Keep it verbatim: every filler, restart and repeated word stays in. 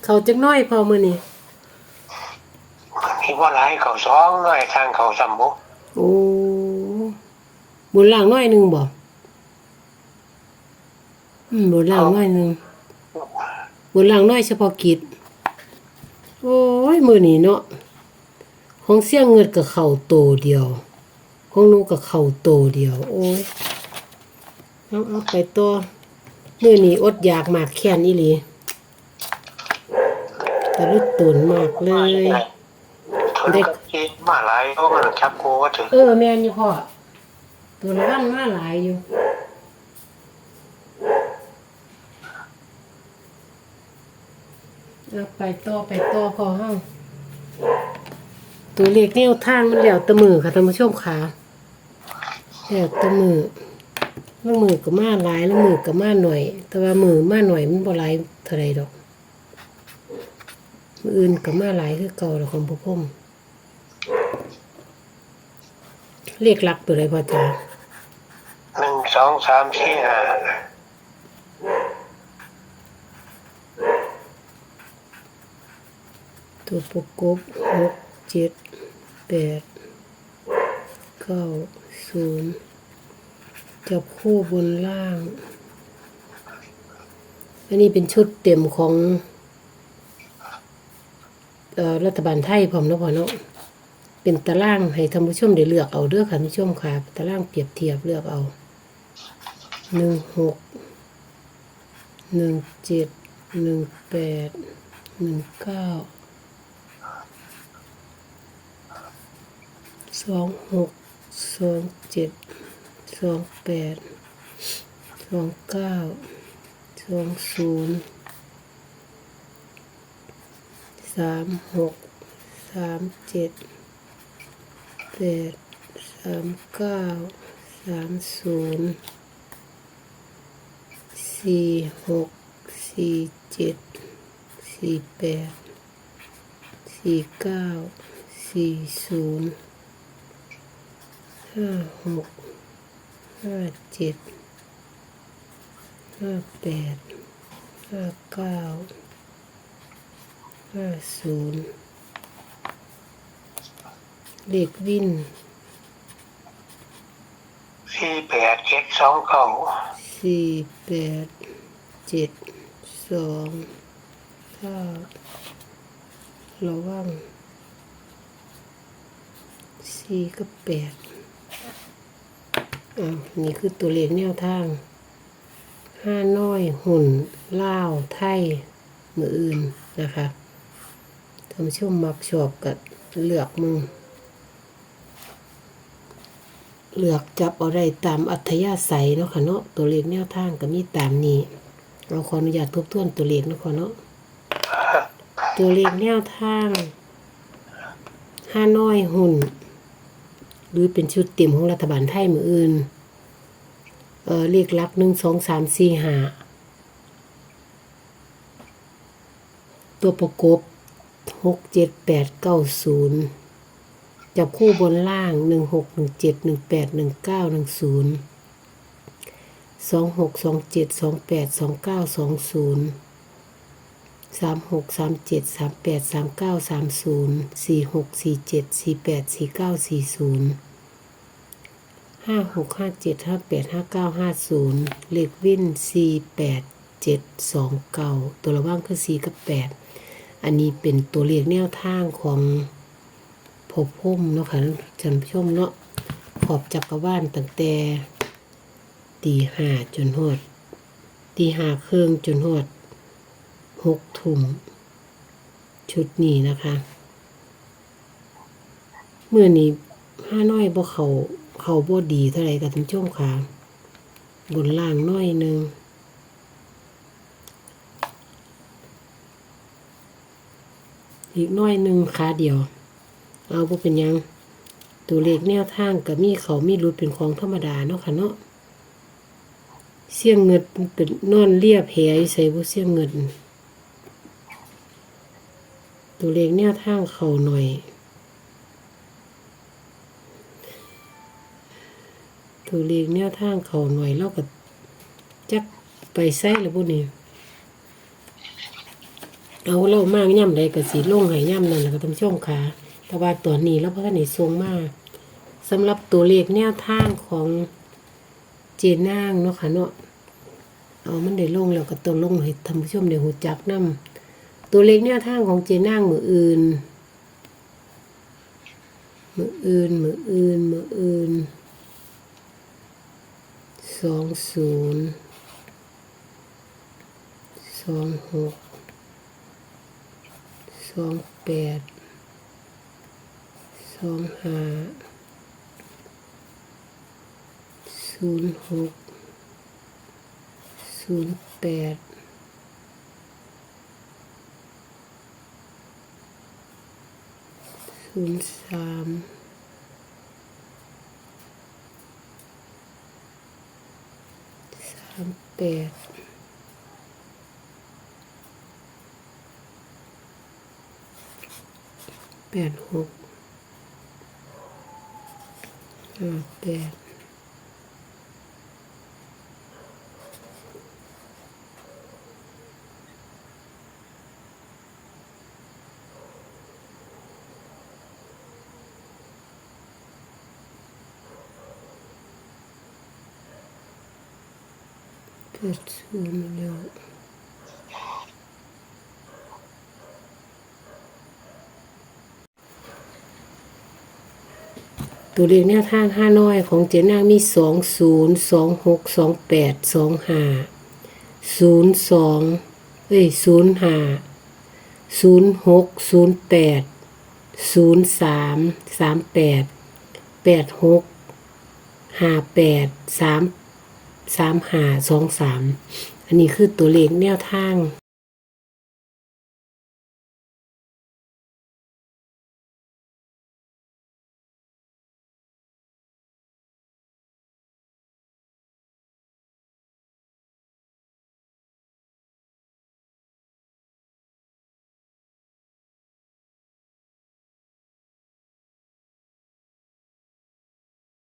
เข้าจักหน่อยพ่อมื้อนี้ มีบ่หลายเข้าสองหน่อยทางเข้าซ้ำบ่ โอ้ บนล่างหน่อยหนึ่งบ่ อืม บนล่างหน่อยหนึ่ง บนล่างหน่อยเฉพาะกิจ โอ้ย มื้อนี้เนาะ ของเสี่ยงเงิดก็เข้าโตเดียว ของหนูก็เข้าโตเดียว โอ้ย เอา เอาไปต่อ มื้อนี้อดอยากมากแค้นอีหลี ตะลุตนมากเลย เพิ่นก็เก่งมาหลายเพราะมันจับคู่ก็ถือ เออ แม่นอยู่พ่อ ตัวละวันมาหลายอยู่ เอาไปต่อ ไปต่อพ่อเฮา ตัวเลขแนวทางมันแล้วแต่มื้อค่ะท่านผู้ชมค่ะ แล้วแต่มื้อ ลางมื้อก็มาหลาย ลางมื้อก็มาหน่อย แต่ว่ามื้อมาหน่อยมันบ่หลายเท่าใดดอก มื้ออื่นก็มาหลายคือเก่าแล้วของพ่อพรหม เลขหลักตัวใดพ่อจ๋า หนึ่งสองสามสี่ห้า ตัวประกบ หก เจ็ด แปด เก้า ศูนย์ จับคู่บนล่าง อันนี้เป็นชุดเต็มของ เอ่อ รัฐบาลไทยพร้อมเนาะพ่อเนาะ เป็นตารางให้ท่านผู้ชมได้เลือกเอาเด้อค่ะท่านผู้ชมค่ะ ตารางเปรียบเทียบเลือกเอา หนึ่งหก หนึ่งเจ็ด หนึ่งแปด หนึ่งเก้า สองหก สองเจ็ด สองแปด สองเก้า สองศูนย์ สามหก สามเจ็ด แปด สามเก้า สามศูนย์ สี่หก สี่เจ็ด สี่แปด สี่เก้า สี่ศูนย์ ห้าหก ห้าเจ็ด ห้าแปด ห้าเก้า ห้าศูนย์ เลขวิน สี่แปดเจ็ดสองเก้า สี่แปดเจ็ดสองเก้า ระวัง สี่กับแปด อ่า นี่คือตัวเลขแนวทาง ฮานอย หุ้น ลาว ไทย มื้ออื่นนะคะ ท่านผู้ชมมักชอบก็เลือกมึง เลือกจับเอาได้ตามอัธยาศัยเนาะค่ะเนาะ ตัวเลขแนวทางก็มีตามนี้ เอาขออนุญาตทบทวนตัวเลขเนาะค่ะเนาะ ตัวเลขแนวทาง ฮานอย หุ้น หรือเป็นชุดเต็มของรัฐบาลไทยมื้ออื่น เอ่อ เลขหลัก หนึ่ง สอง สาม สี่ ห้า ตัวประกบ หก เจ็ด แปด เก้า ศูนย์ จับคู่บนล่าง หนึ่ง หก หนึ่ง เจ็ด หนึ่ง แปด หนึ่ง เก้า หนึ่ง ศูนย์ สอง หก สอง เจ็ด สอง แปด สอง เก้า สอง ศูนย์ สาม หก สาม เจ็ด สาม แปด สาม เก้า สาม ศูนย์ สี่ หก สี่ เจ็ด สี่ แปด สี่ เก้า สี่ ศูนย์ ห้า หก ห้า เจ็ด ห้า แปด ห้า เก้า ห้า ศูนย์ เลขวิน สี่ แปด เจ็ด สอง เก้า ตัวระวังคือ สี่ กับ แปด อันนี้เป็นตัวเลขแนวทางของพ่อพรหมเนาะค่ะ ท่านผู้ชมเนาะ ขอบจักรวาลตั้งแต่ตีห้าจนฮอด ตีห้าครึ่งจนฮอดหกทุ่ม ชุดนี้นะคะ มื้อนี้ฮานอยบ่เข้า เข้าบ่ดีเท่าใดค่ะท่านผู้ชมค่ะ บนล่างหน่อยหนึ่ง อีกหน่อยหนึ่งขาเดียว เอาบ่เป็นหยัง ตัวเลขแนวทางก็มีเข้ามีหลุดเป็นของธรรมดาเนาะค่ะเนาะ เสี่ยงเงิดมันเป็นนอนเลียแผลอยู่ไสบ่ เสี่ยงเงิด ตัวเลขแนวทางเข้าหน่อย ตัวเลขแนวทางเข้าหน่อย ลาวก็จักไปไสละบุนี่ เอา ลาวมายามใดก็สิลงให้ยามนั้นล่ะค่ะท่านผู้ชมค่ะ แต่ว่าตอนนี้ลาวบ่ทันได้ส่งมา สำหรับตัวเลขแนวทางของเจ๊นางเนาะค่ะเนาะ เอา มันได้ลงแล้วก็ต้องลงให้ท่านผู้ชมได้รู้จักนำ ตัวเลขแนวทางของเจ๊นางมื้ออื่น มื้ออื่น มื้ออื่น มื้ออื่น สองศูนย์ สองหก สองแปด สองห้า ศูนย์หก ศูนย์แปด ศูนย์สาม สามแปด แปดหก ห้าแปด แปดศูนย์แล้ว ตัวเลขแนวทางฮานอยของเจ๊นางมี สองศูนย์ สองหก สองแปด สองห้า ศูนย์สอง เอ้ย ศูนย์ห้า ศูนย์หก ศูนย์แปด ศูนย์สาม สามแปด แปดหก ห้าแปด สาม สามห้า สองสาม อันนี้คือตัวเลขแนวทาง